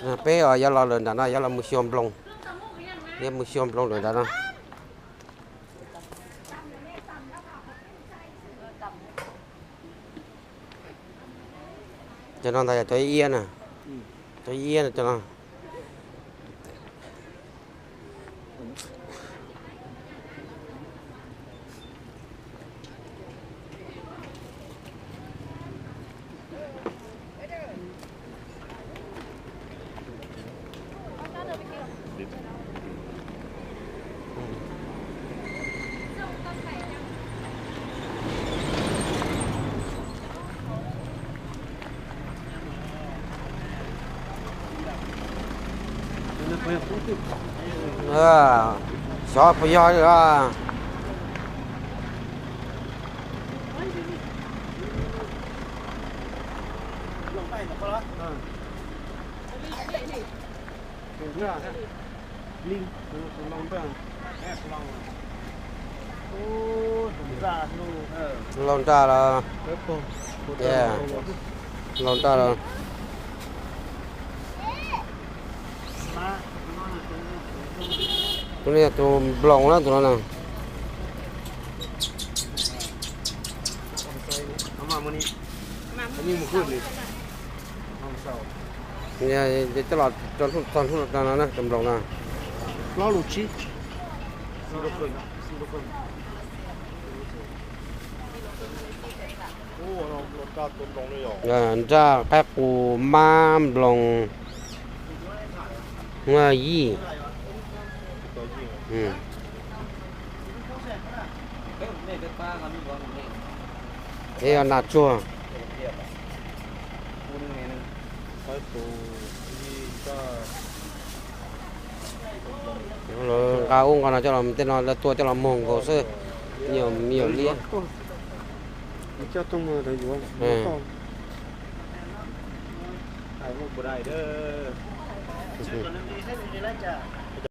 Peb yuav los lawm nram no, yuav los mus xyuas nploos, yuav mus xyuas nploos lawm nram no. Cov no ntag yog cov iab na, cov iab no cov no. Xyov puas yog li. Laug nraj los, laug nraj los. Tus no yog tus nploos na, tus no na. Coj los tso hnub txog hnub no na, tus nploos na. Nraj qaib qus mab nploos yij. Peb yog nas tsuag. Nqa ub nqa no coj los, tej no lawv tua coj los muag nkaus xwb. Nyuam me nyuam liab.